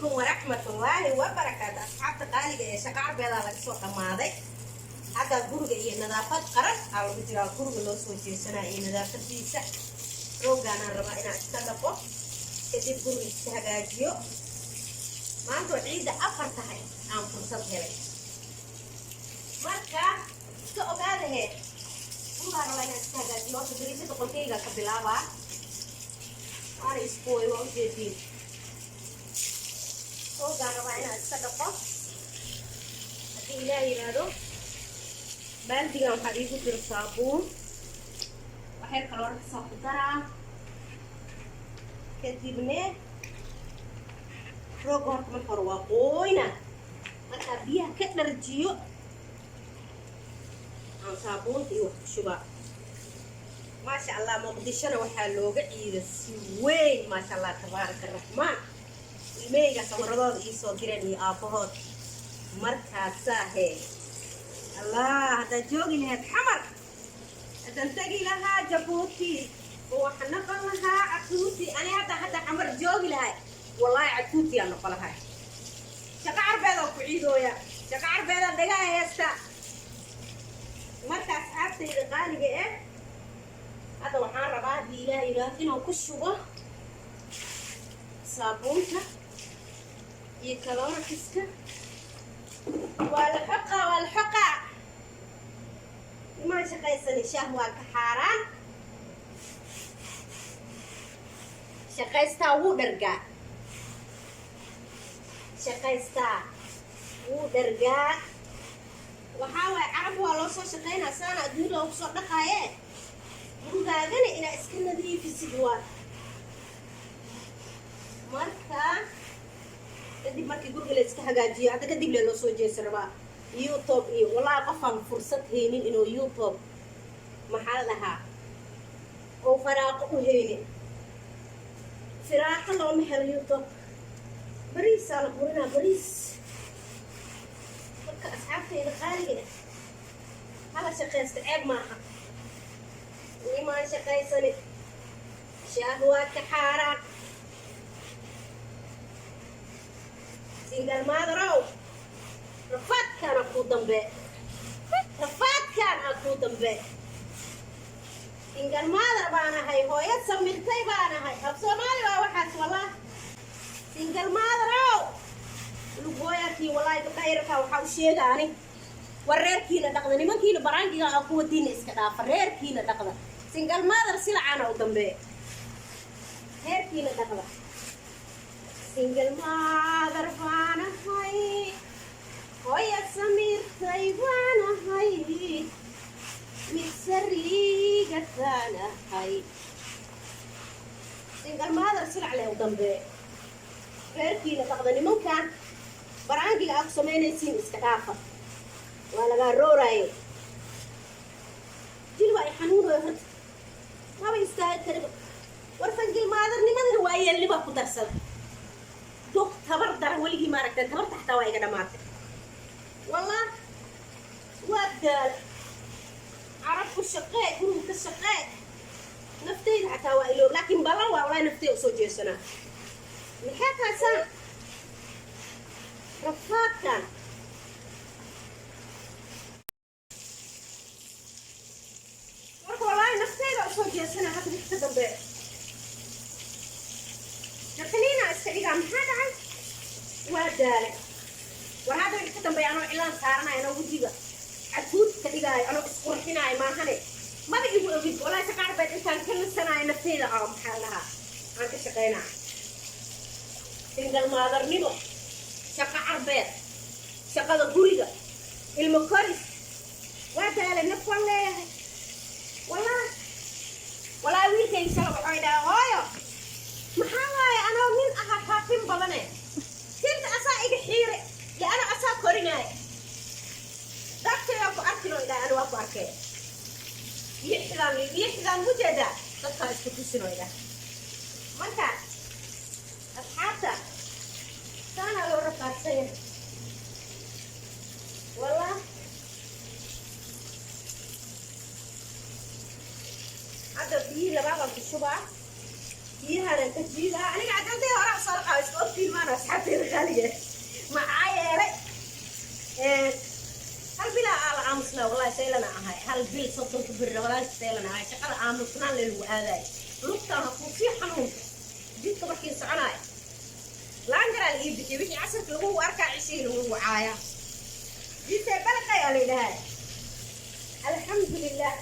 Calaykum waraxmatullaahi wabarakaatu. Asxaabta qaaliga ee shaqa carbeedaa laga soo dhammaaday. Hadda guriga iyo nadaafad qaran aa lagu jiraa, guriga loo soo jeesanaa iyo nadaafadiisa. Roogaanaan rabaa inaan iska dhaqo, kadib guriga iska hagaajiyo. Maantoo ciidda 4 tahay aan fursad helay, marka iska ogaadahe, gurigaa rabaa inaan iska hagaajiyo. Horta dariishada qolkeyga ka bilaabaa, waana iskuway, waa ujeediin. Roogaan rabaa inaan iska dhaqo haddii Ilaah yidhaahdo. Baaldigan waxaa iigu jira saabuun, waxyar kaloo ku daraa, kadibne rooga horta marka hore waa qooyna. Markaa biyaha ka dharjiyo aan saabuunta iyo wax ku shubaa. Maasha Allah, Muqdishona waxaa looga ciida si weyn, maasha Allah, tabaaraka raxmaan. Ilmeyga sawiradooda iisoo direen iyo aabbahood. Markaasaa hee, Allah, haddaad joogi lahayd Xamar, haddaan tegi lahaa Jabuuti oo waxaan noqon lahaa catuuti. Ani hadda Xamar joogi lahay, wallaahi catuutiyaan noqon lahay. Shaqo carbeedoo ku ciidooya, shaqo carbeedaan dhagaa heesta. Marka asxaabtayda qaaliga eh, hadda waxaan rabaa haddii Ilaah yidhaahdo inaan ku shubo saabuunta iyo Clorox-ka. Waa la xoqaa, waa la xoqaa. Nimaan shaqaysani shaah waa ka xaaraan. Shaqaystaa wuu dhargaa, shaqaystaa wuu dhargaa. Waxaa waaye, carab waa loo soo shaqaynaa, saana adduun loogu soo dhaqaaye. Gurigaagana inaa iska nadiifisid waa. Marka kadib markii guriga la iska hagaajiyo, hadda kadib le loo soo jeesa rabaa YouTube. Iyo wallahi qofaan fursad haynin inuu YouTube, maxaa la dhahaa, oo faraaqo u haynin, firaaqo looma helo YouTube. Bariisaa la burinaa, bariis. Marka asxaabtayda qaaliga ah, hala shaqaysta, ceeb maaha. Nimaan shaqaysani shaah waa ka xaaraan. Single mother-ow, rafaadkaana kuu dambe, rafaadkaan aa kuu dambe. Single mother baan ahay, hooyo samirtay baan ahay. Af Soomaali baa waxaas, wallah. Single mother-ow, lugooyakii, wallahi gabdhaha yararkaa waxaa u sheega ani, war reerkiina dhaqda. Nimankiina baraangiga aa kuwa diina iska dhaafa, reerkiina dhaqda. Single mother silacaana u dambe, reerkiina dhaqda. Single mother baan ahay, hooya samirtay baan ahay, mid sariigataan ahay. Single mother silac leh u dambe, reerkiina dhaqda. Nimankan baraangiga aa ku samaynaysiin iska dhaafa, waa lagaa rooraaye. Jilba ay xanuunayo, horta maba istaagi kariba. War single mother-nimadana waa yeelnibaa ku darsada. Duq tabar daran weligii maaragtay, tabarta xataa waa iga dhamaatay. Wallah waa daal. Carab ku shaqee, guriga ka shaqee, naftayda xataa waa iloob. Laakiin ballan waa, wallahi naftayda usoo jeesanaa. Maxaa taasaan rafaadkan? Marka wallaahi naftayda usoo jeesanaa. Hadda wixii ka dambe naqliina iska dhigaa. Maxaa dhacay? Waa daale. War hadda wixii ka dambeeya anoo cilaan saaranaya, anoo wejiga catuud ka dhigaayo, anoo isqurxinaayo maahane, maba igu ogid. Wallahi shaqa carbeed intaan ka nasanaayo naftayda oo, maxaa la dhahaa, aan ka shaqaynaa. Single mother-nimo, shaqo carbeed, shaqada guriga, ilmo koris, waa daalay. Naf waan leeyahay, wallahi. Wallahi wiilkayga shala waxay dhahay, "Hooyo, maxaa waaye anoo nin ahaa kaafin badane tinta asaa iga xiire liana asaa korinaaya dadkayaan ku arkin?" Oo idhahay, "Ani waa ku arkee, lixdan lixdan mujeedaa dadkaa isku tusin," oo idhahay. Marka asxaabta, saanaa loo rafaadsanya, wallah. Hadda biyihii labaadaan ku shubaa, biyahaanaan ka jiidaa. Aniga cadalday hore usoo dhaqaa, iska ogtiin maana, asxaabtayda qaaliga. Qaaliga. Maxaa yeelay, hal bilaa aa la aamusnaa, wallahi saylana ahay. Hal bil, 30-ka bir Ramadaanka saylana ahay. Shaqada aamusnaan lee lagu aadayo. Lugtaan ha kuu sii xanuunka jidka markii soconaayo. Laangaraa la ii bixiyay. Wixii casarka lagu arkaa, cishihii lagu wacaaya, jidtay balaqay aa la yidhahay. Alxamdulilah,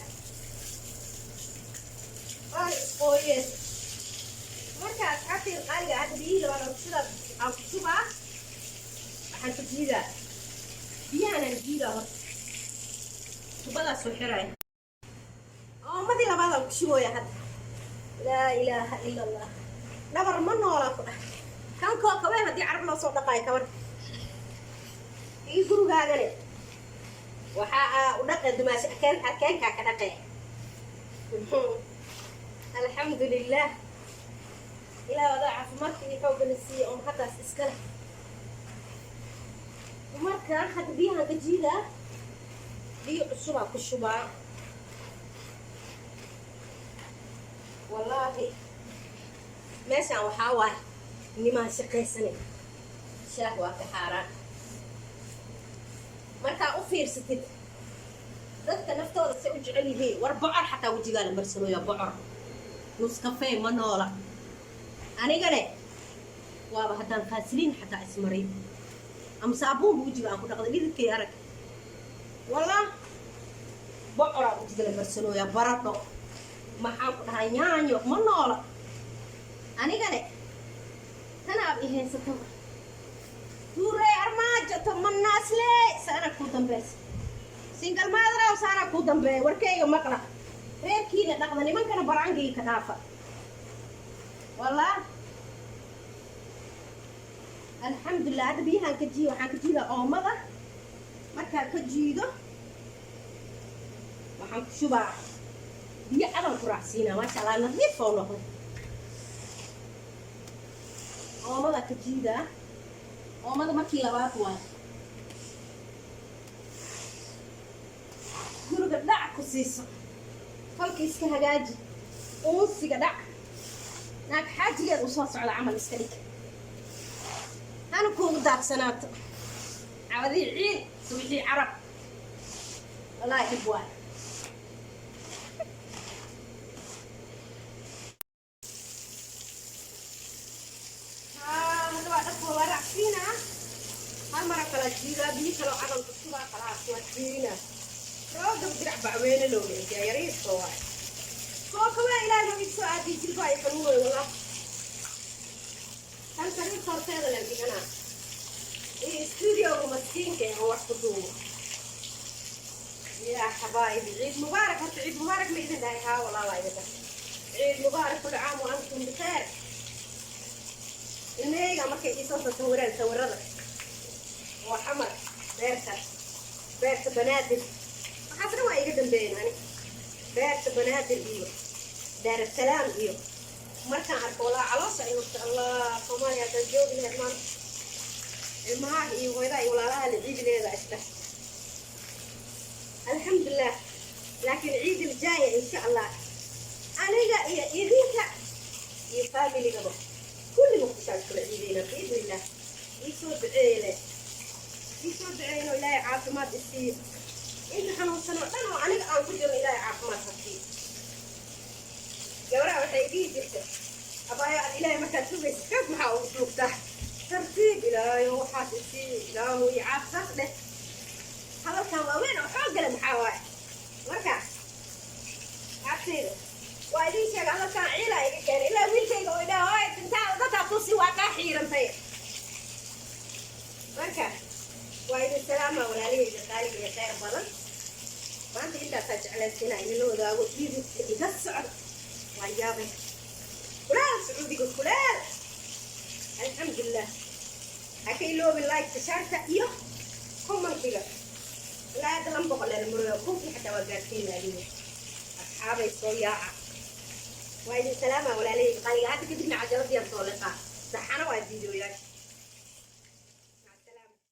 waa isqooyeen. Marka asxaabtayda qaaliga, hadda biyihii labaad oo sida aan ku shubaa, waxaan ku jiidaa biyahanaan jiidaa. Horta tubadaas soo xiraya. Oomadii labaad aan ku shubooya hadda. Laa ilaaha ila Allah, dhabar ma noolaa ku dhah. Kan koo kabeen haddii carab loo soo dhaqaayo kabar ii gurigaagane waxaa u dhaqe dumaasho akeen arkeenkaa ka dhaqe. Alxamdulilah, ilaah adaa caafimaadka iyo xoogana siiya oon haddaas iska leh. Marka hadda biyahan ka jiidaa, biyo cusubaa ku shubaa. Wallaahi meeshaan waxaa waaye nimaan shaqaysanin, shaah waa ka xaaraan. Markaa u fiirsatid dadka naftooda say u jecel yihiin. War bocor xataa wejigaa la marsanooya, bocor nuskafee ma noola. Anigane waaba haddaan faasiliin xataa ismariyo ama saabuunba wejiga aan ku dhaqday, dhididkay arag. Wallah, bocoraa wejiga la marsanooya, baradho, maxaan ku dhahaa, yaanyo ma noola. Anigane tanaab i haysataba, tuurey armaajo tomanaasley saana kuu dambeysa. Single mother-ow, saana kuu dambeeya. Warkayga maqla, reerkiina dhaqda, nimankana baraangayga ka dhaafa. Wallah, alxamdulilah. Hadda biyahaan ka jiido, waxaan ka jiidaa oomada. Markaa ka jiido, waxaan ku shubaa biyo cadan ku raacsiinaa. Maasha Allah, nadiif oo noqday. Oomada ka jiidaa, oomada markii labaad waay. Guriga dhac ku siiso, kolka iska hagaaji, uunsiga dhac, naag xaajigeed u soo socda camal iska dhig, hana kuugu daadsanaato. Cawadii ciil, subixii carab, wallaahi dhib waay. Hadda waa dhafka, waa raacsiinaa. Hal mara kala jiidaa, biyo kaloo cadan ku shubaa, khalaas, waa fiirinaa. Roogab dirac bacweyne looga egaa yariiska waay. Soo kawaa, ilaahay igu soo aadiyay, jilba ay xanuunay. Wallah, tan sariirta horteeda leen dhiganaa iyo studioga maskiinka ee wax ku duubo. Yaa xabaa'ibi, ciid mubaarak. Horta ciid mubaarak ma idin dhahay? Haa, walaa waa idin dhahay ciid mubaarak. Kulli caam wa antum bikheer. Ilmahayga markay iisoo sawireen sawirada oo Xamar, beerta, beerta Banaadir, waxaas dhan waa iga dambeeyeen. Ani beerta Banaadir iyo Daarasalaam iyo markaan arko, walaa caloosha ay hurta. Allah, Soomaaliya haddaan joogi lahayd maanta, ilmaha iyo hooyadaha iyo walaalaha la ciidi leeda isdheh. Alxamdulilah, laakiin ciid iljaaya insha Allah aniga iyo idinka iyo familigaba kulli Muqdishaan iskula ciidayna biidni illah. Iisoo duceeye, iisoo duceeyno. Ilaahay caafimaad isiiyo. Inta xanuunsan oo dhan oo aniga aan ku jirno, Ilaahay caafimaad ha siiyo. Gabaraha waxay dhihi jirta: "Abaayo, ad Ilaahay markaad sugaysa xoog maxaa ugu duugtaa? Tartiib, Ilaahayo waxaas isii, Ilaahu iyo caaf, saas dheh. Hadalkan waaweyn oo xoog gale maxaa waaye?" Marka cabsayda waa idiin sheega, hadalkan ciilaa iga keenay ilaa wiilkayga oo idhaa: "Hooy, intaa dadkaa tusi, waa kaa xiirantay." Marka waa idin salaama, walaalahayda qaaliga iyo kheyr badan. Maanta intaasaa jeclaysta inaa idinla wadaago. Dhididka iga socda waa yaabay. Kulaal Sacuudiga kulaal. Alxamdulilah, ha ka iloobin like, share-ta iyo comment-iga. Ilaa hadda 200 leen murayo, 1000-kii xataa waa gaarsiin laadiyo. Asxaabay, soo yaaca. Waa idin salaama, walaalahayda qaaliga. Hadda kadibna cajaladiyaan soo liqaa, saxana waa fiidiyoyaasha.